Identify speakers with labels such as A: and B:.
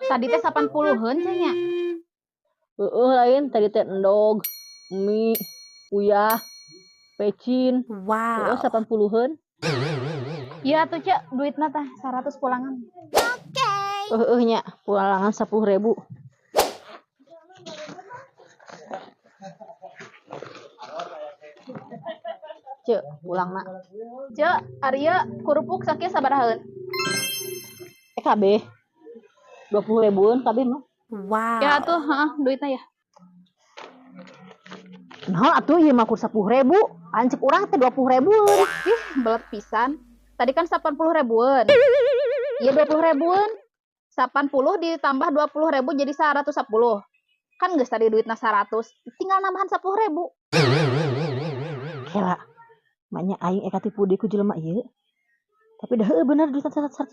A: Tadi teh 80-eun cenah nya.
B: Heeh, lain tadi teh endog, mie, uyah, pecin.
C: Wow.
B: Heeh, 80-eun.
A: Iya tuh, Cek, duitna teh 100 pulangan.
B: Heeh nya, pulangan 10.000. Cek, pulangna.
A: Cek, ari ieu kerupuk sakieu sabarahaeun?
B: Kabeh 20 ribuan kabeh mah.
C: Wow.
A: Ya tuh, heeh, duitnya ya.
B: Nah, atuh ieu mah kur 10.000. Ancep urang teh 20 ribuan.
A: Ih, belet pisan. Tadi kan 80 ribuan. Iya 20 ribuan. 80 ditambah 20 ribu jadi 110. Kan geus tadi duitna 100, tinggal nambahan 10 ribu.
B: Kela, maenya aing katipu deui ku jelema ieu. Tapi dah heueuh bener duitna 110.